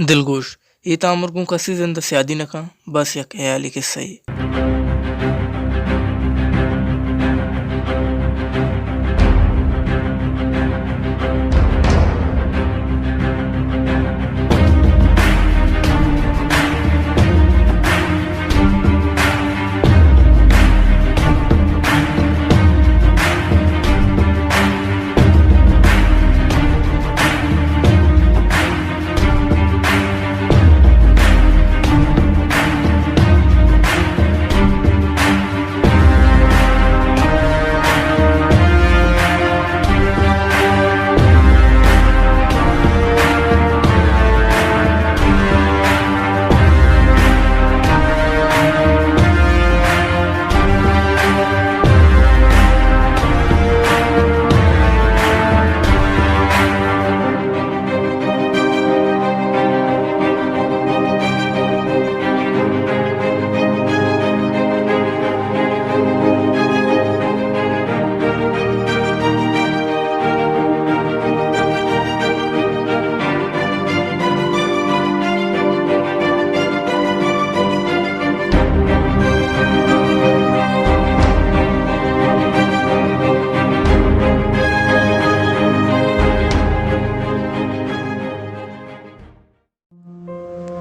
دلگوش، اے تامر گوں کسی زند ءَ سیادی نہ کن، بس یک ہیالی کسہ یے۔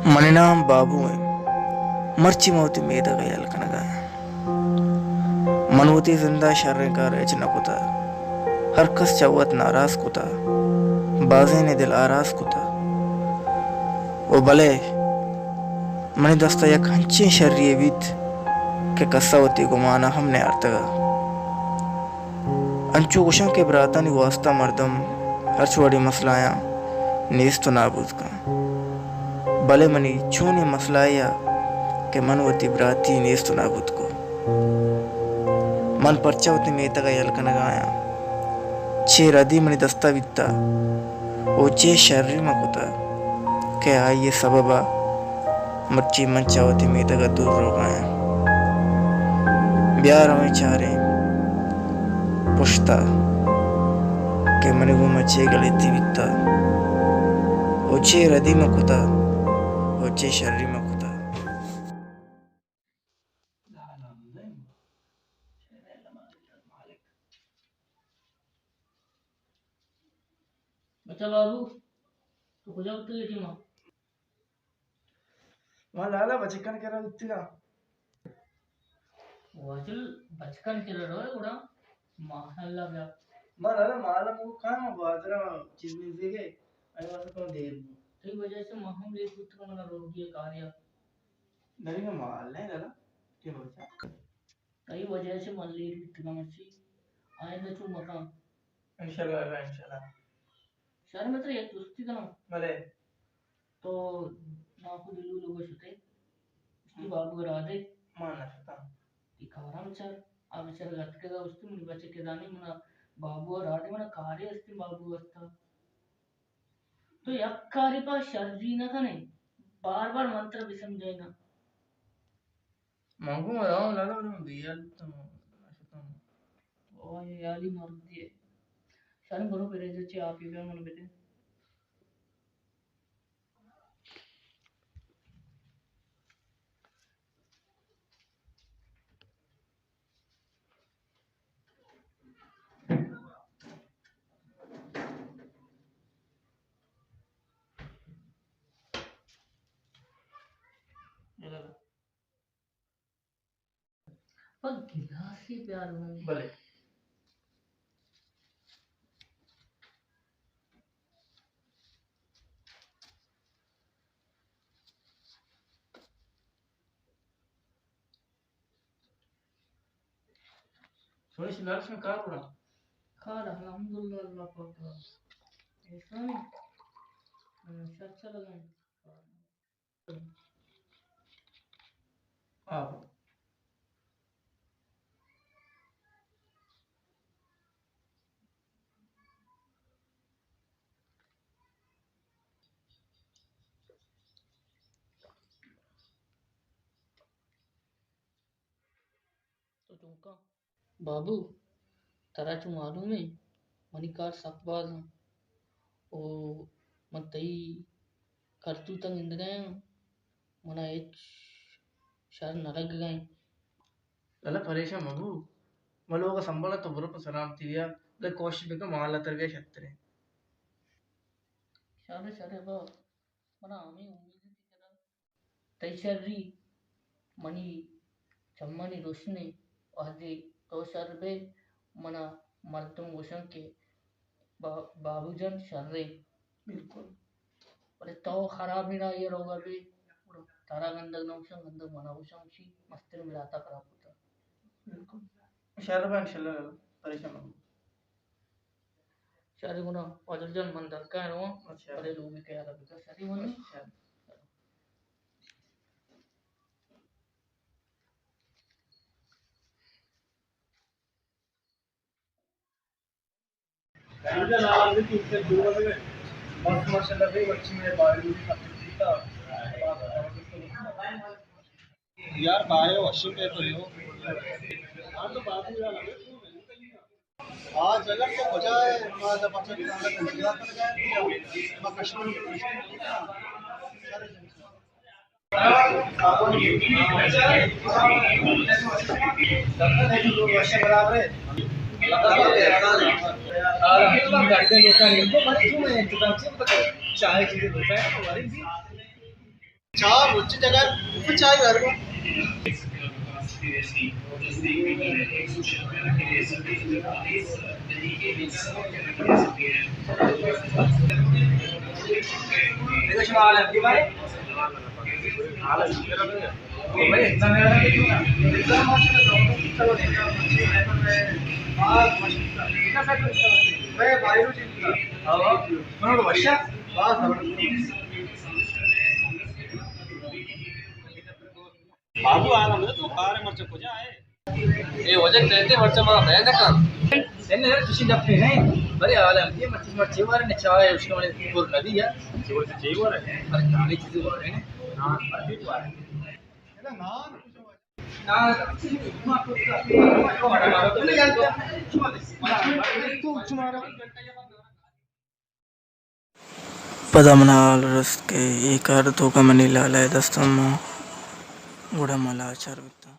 منی نام بابو انت۔ مرچی من وتی میتگ ءَ یل کنگ ءَ آں۔ من وتی زند ءَ شریں کار ہچ نہ کتہ۔ ہر کس چہ وت ناراض کتہ، بازینے دل آراز کتہ۔ و بلے منی دست ءَ یک انچیں شری یے بیت کہ کس ءَ وتی گمان ءَ ہم نیارتگ ءَ۔ انچو گوشاں کہ براتانی واستا مردم ہرچ وڑیں مسلایاں نیست و نابود کن، بلے منی چونیں مسلایے ءَ کہ من وتی براتی نیست و نابود کو۔ من پرچا وتی میتگ ءَ یل کنگ ءَ آیاں؟ چے ردی منی دست ءَ بیتہ و چے شری من کتہ کہ آئی ءِ سبب ءَ مرچی من چہ وتی میتگ ءَ دور روگ ءَ آں۔ بیا رویں چاریں پشت ءَ کہ منی گوما چے گلتی بیتہ و چے ردی من کتہ و چے شری من کتہ۔ بچا بابو، تو کجا بوتگ اے ٹیما؟ ما لالا بچکانی کرا بوتگاں۔ واجل بچکانی کرا روئے گڑا ماہ اللہ بیا۔ ما لالا مالا مو کھاں بازارا چیز مل دیگے، اے واسطہ تو دیر بو۔ تئی وجہ سے ما ہم لیٹ بوتگاں، منا روگی کاریا۔ دریگا مال نہیں لالا، کے بچا۔ تئی وجہ سے من لیٹ بیتگاں مرچی، آئندہ چو مکاں۔ انشاءاللہ، انشاءاللہ۔ شر، من ترا یک جستی کناں۔ بلے۔ تو ناکو دلو لوگا شتے؟ استی ہم۔ بابو را دے۔ ما نہ شتاں۔ تی کارا بچار، آ بچار گتکگا استی منی بچک دانی منا بابو را دے، منا کارے استی بابو واسطہ۔ تو یک کارے پہ شری نہ کنے، بار بار من ترا بسمجھائیناں۔ من گوں وداں لالا، بلے من بے ہیال بوتاں، نہ شتاں۔ او، اے ہیالی مردے۔ شر، برو فریج چی آپی بیا من بدے۔ پہ گلاسے بیار من۔ بلے۔ سوری شلار شما کار بڑا؟ کار الحمدللہ، اللہ پاک را احسان ہے۔ ہاں، شر چل رہا ہے۔ آپ۔ تو چونکا؟ بابو، ترا چو معلوم ہے، منی کار سک باز انت۔ او من تئی کرتوتاں گندگا آں، منا ہچ شر نہ لگگا انت۔ لالا پریشان مبو، من لوگ ء سنبھالاں، تو برو پہ سلامتی ء، بلے کوشش بکن مال ء تر بیا شتریں۔ شر شر با، منا ہمے امید انت کہ تئی شری منی چمانی روشنے، وہدے تو شر بئے، منا مردم گوشن کہ با-، بابو جان شرے۔ بالکل۔ بلے تو خرابیں راہے ء روگا بئے، گڑا ترا گندگ نہ گوشن، گندگ منا گوشن، گوشی مستریں بلاتا خراب بوتا۔ بالکل۔ شر بئے انشاءاللہ، پریشان مبو۔ شری گنا واجل جان من درکا رواں، اچھا۔ بلے لوگی خیال بکا، شری گنا۔ اچھا۔ یار بھائی وشی پہ تو۔ آج اگر تو کجا ہے، ما دا بچہ کی سامنے کنسیلا کر گئے، ما کشمیر۔ چاہ مچ جگہ چاہ گھر کو۔ بابو، آرام دے، تو کار مرچی کجا ہے؟ اے وجہ کہتے مرچی ما بہن کن۔ انہیں یار کسی ڈپٹے نہیں، بڑے عالم یہ مرچی مرچی وارے نے چاہے اس کو نے پور ندی ہے۔ چور سے چاہے وارے۔ پر کھانے چیزیں وارے ہیں۔ نان پر بھی وارے۔ نان۔ پدا من ء حال رست کہ اے کار ء توکا منی لالا ء دست ء مان، گڑا ما لاچار بوتاں۔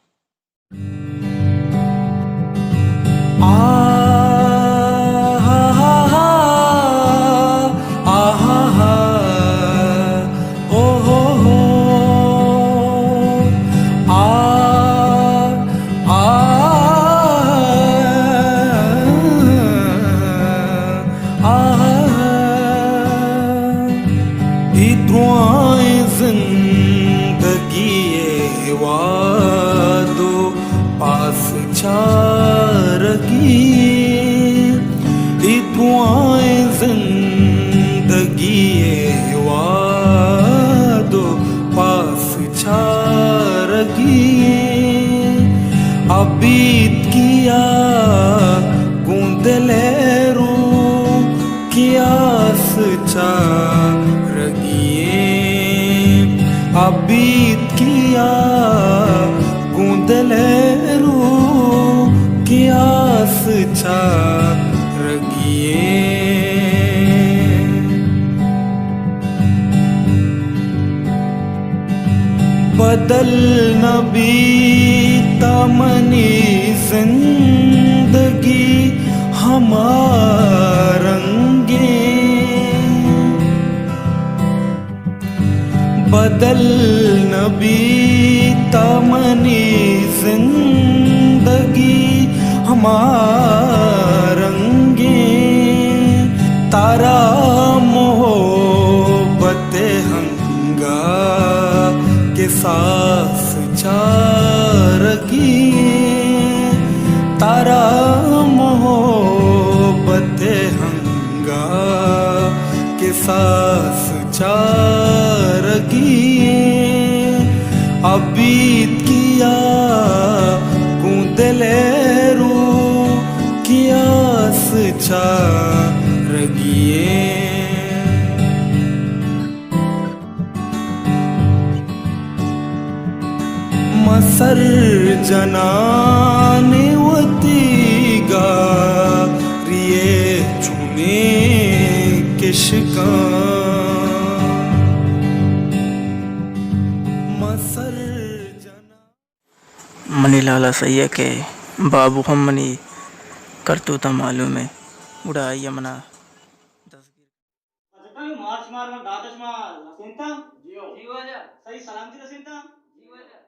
اے درائیں زندگی ء وہد ء پاس چارگی، اے درائیں زندگی ء وہد ء پاس چارگی، ابیتکی ء گوں دل ء روکی آس چارگی ایں، ابیتکی ء گوں دل ء روکی آس چارگی ایں۔ بدل نہ بیت منی زندگی ہما رنگیں، بدل نہ بیت منی زندگی ہما رنگیں، ترا محبت ہنگا کہ ساس چارگی، ترا محبت ہنگا کہ ساس چارگی، ابیتکی ء گوں دل ء روکی آس چارگی ایں۔ من سر جنان وتی گاری ء چونیں کشکاں۔ صحیح ہے کہ بابو ہم منی کرتوتاں معلوم ہے، گڑا آئی ء منا دزگیر۔ اچھا، مارچ مار من داتش ما رسینتا؟ جی ہو۔ جی واجہ۔ صحیح سلامتی رسینتا؟ جی واجہ۔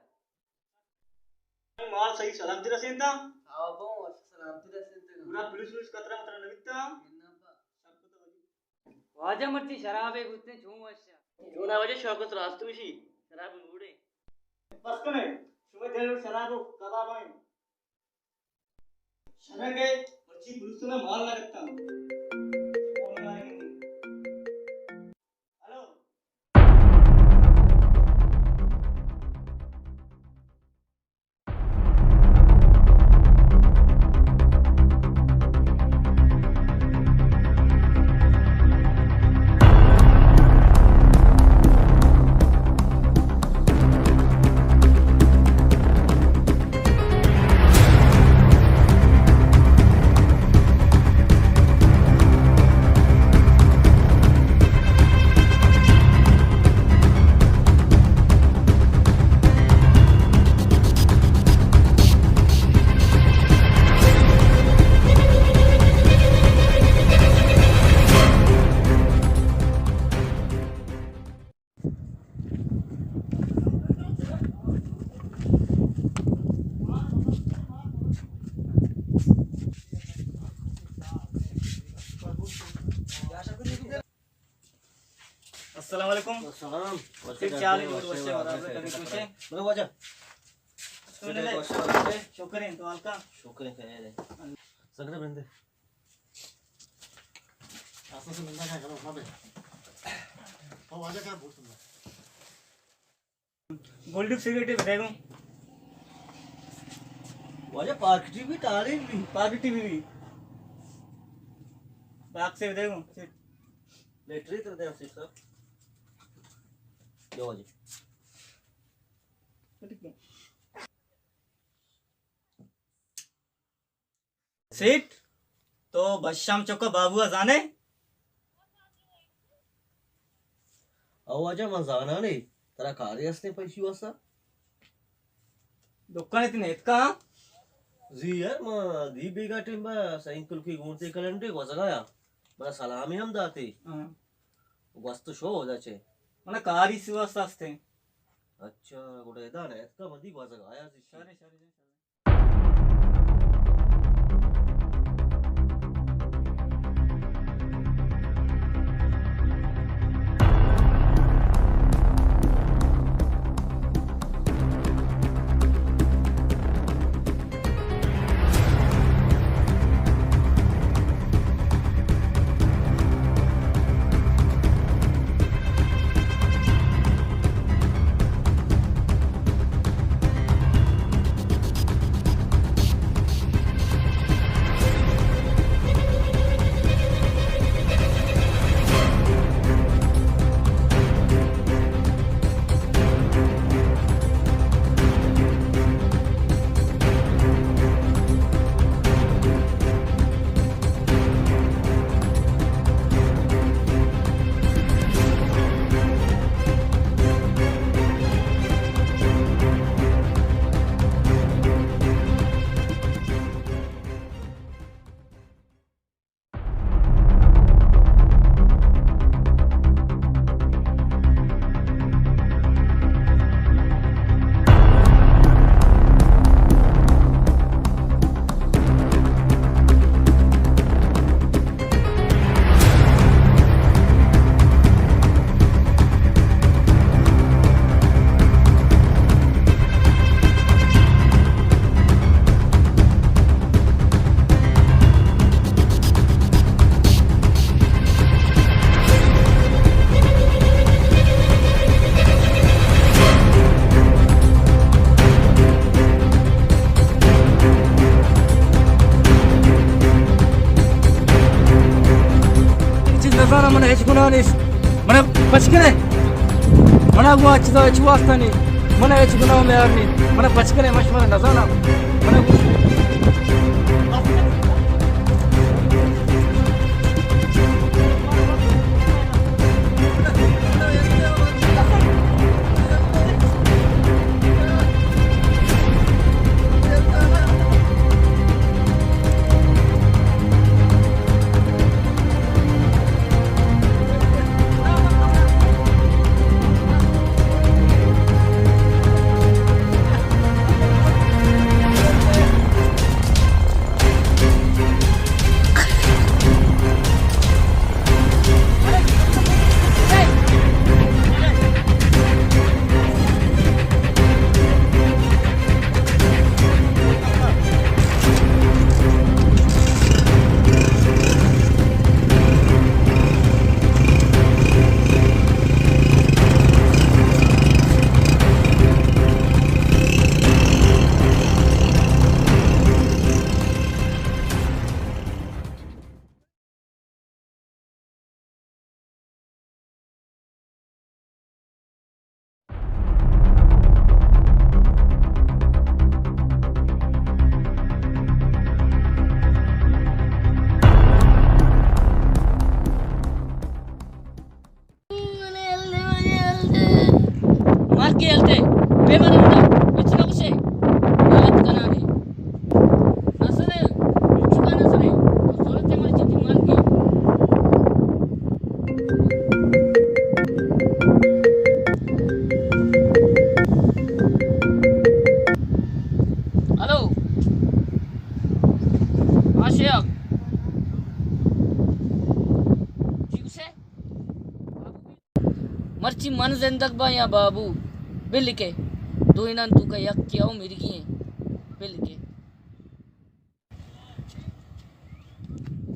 مال صحیح سلامتی رسینتا؟ ہاں، بہوں وش سلامتی رسینتا۔ گڑا پولیس ولیس خطرہ مطرہ نہ بیتا؟ نہ با۔ واجہ مرچی شرابے گوتیں چون وشا۔ چونا واجہ شوکت راست گوشی، شراب موڑے۔ بس کنے، شمئے دل شراب و کباب ہیں۔ شرنگے مرچی پولیس نے مال نہ کرتا۔ ہلو۔ السلام علیکم۔ السلام۔ ٹھیک چال ہے، جوڑ وش ہے، برابر ہے، کبھی کچھ ہے؟ بولو واجہ۔ شکر ہے، تو حال کا؟ شکر ہے، خیر ہے۔ سگڑے بندے۔ آسان سے ملنا کیا کرو، وہاں پہ۔ او واجہ کیا بول تم؟ گولڈ سگریٹ بدے گو۔ واجہ پاکٹی بھی ٹالیں بھی۔ پاکٹی بھی بھی۔ باکس سے بدے گو۔ لیٹری تو دے سیٹ صاحب۔ دو واجہ۔ سیٹ، تو بشام چکا بابو ء زانے؟ او واجہ، من زانانے، ترا کارے ہستیں پہ ایشی واسطہ؟ دکان ات نیتکا؟ زی یار، ما دی بیگا ٹیم با سائیکل کی گونتے کلنڈے گوزگایا۔ منا سلامی ہم داتے۔ ہاں۔ گوست شو ہودا چے۔ منا کاری سی واسطہ ہستیں۔ اچھا، گڑا ادا نیتکا، مدی گوزگایا زی۔ شارے، شارے، شارے۔ چیز نزاناں، من ہچ گناہ نیست۔ من پچ کنے۔ من گوا چیزا ہچ واسطہ نہیں۔ من ہچ گناہ میار نہیں۔ من پچ کنے، من شما نزاناں۔ من گوش شیا۔ چی گوشے؟ مرچی من زندگ باں یا بابو، بل کے۔ دوئینان توکا یکے او مرگی ایں۔ بل کے۔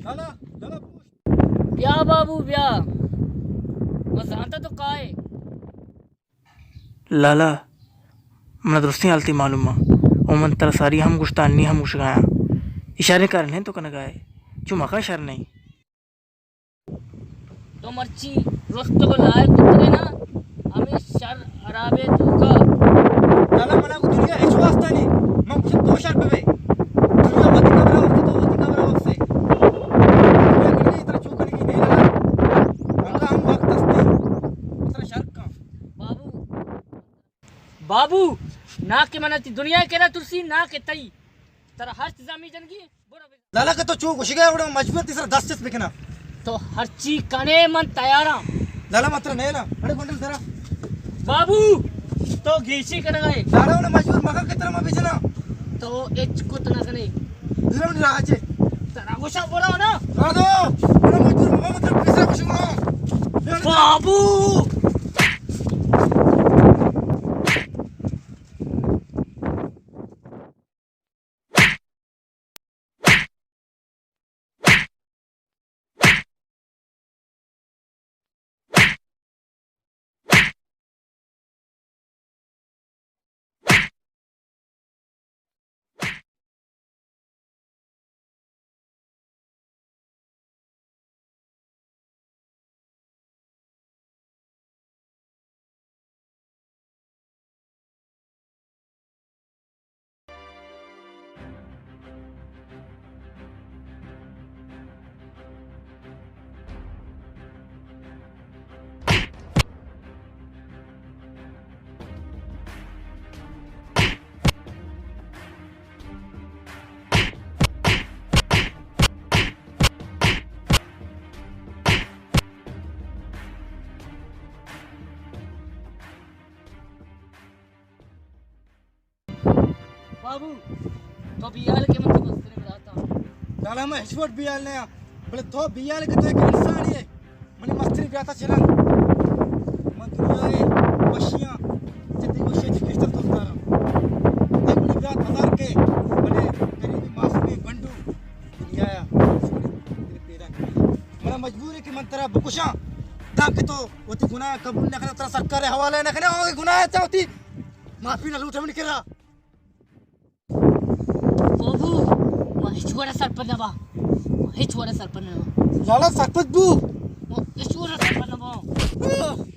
لالا، لالا پوش۔ بیا بابو، بیا۔ من زانتا تو کائے۔ لالا، من درستیں حالتی معلوم آں۔ او من ترا ساری ہم گوشتا، انی ہم گوشگایاں۔ اشارے کار نہیں تو کنگائے۔ چو مکا شر نہیں۔ تو مرچی رستگ و لائق بوتگے نا، ہمے شر حرابے توکا۔ لالا، منا گوں دنیا ہچ واسطہ نہیں۔ من گوشت تو شر ببے۔ دنیا وتی قبرا وپسے، تو وتی قبرا وپسے۔ دنیا کنگی ترا چو کنگی نہیں لالا۔ انگا ہم وقت ہستی۔ ترا شر کن۔ بابو۔ بابو، نا کہ منا تی دنیا کرا ترسی، نا کہ تئی۔ ترا ہرچ زامی جنگی۔ لالا کہ تو چو گوشگا ہے، اوڑا مجبور تئی سرا دست چست بکناں۔ تو ہرچی کنے من تیاراں۔ لالا من ترا نیلاں۔ اڑے گونڈل درا۔ بابو، تو گیشی کنگا ہے۔ لالا اوڑا مجبور مکن کہ ترا ما بجناں۔ تو ہچ کت نہ کنے۔ درا منی راہ چے۔ ترا گوشاں برو نا۔ راہ دو۔ اوڑا مجبور مکن کہ ترا پیسرا گوشگا۔ بابو۔ بابو، تو بیال کہ من تو مستریں براتاں۔ لالا، من ہچ وڑ بیال نیاں، بلے تو بیال کہ تو یک انسانے ئے۔ منی مستریں براتا چہ رند من دنیا ءِ وشیاں چہ تئی وشی ءَ چہ گیشتر دوست داراں۔ اے منی برات ہزار کہ، بلے غریبیں معصومیں گونڈو دنیا ءَ پیدا کنی۔ منا مجبور ئے کہ من ترا بکشاں، تاکہ تو وتی گناہ قبول نہ کنے، ترا سرکار ءِ حوالہ نہ کنے، او گناہ ءَ چہ وتی معافی نہ لوٹے منی کرا۔ بابو، ما ہچ وڑا سرپد نہ باں۔ ما ہچ وڑا سرپد نہ باں۔ لالا سرپد بو۔ ما ہچ وڑا سرپد نہ باں۔